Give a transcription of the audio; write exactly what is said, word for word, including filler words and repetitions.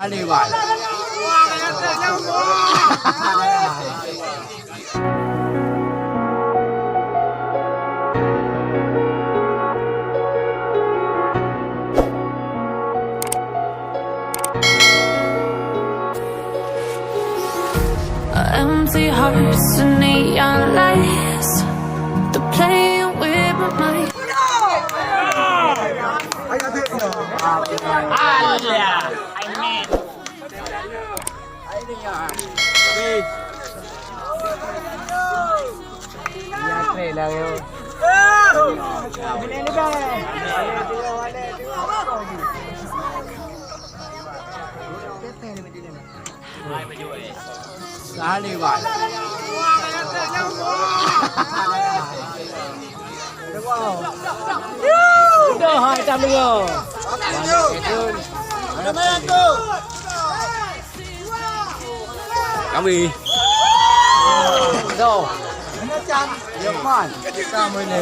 Alewai. Empty hearts and neon lights. They're playing with my mind. Alewai. Dah hai tam dua. Kami. Dah. Depan. Kami ni.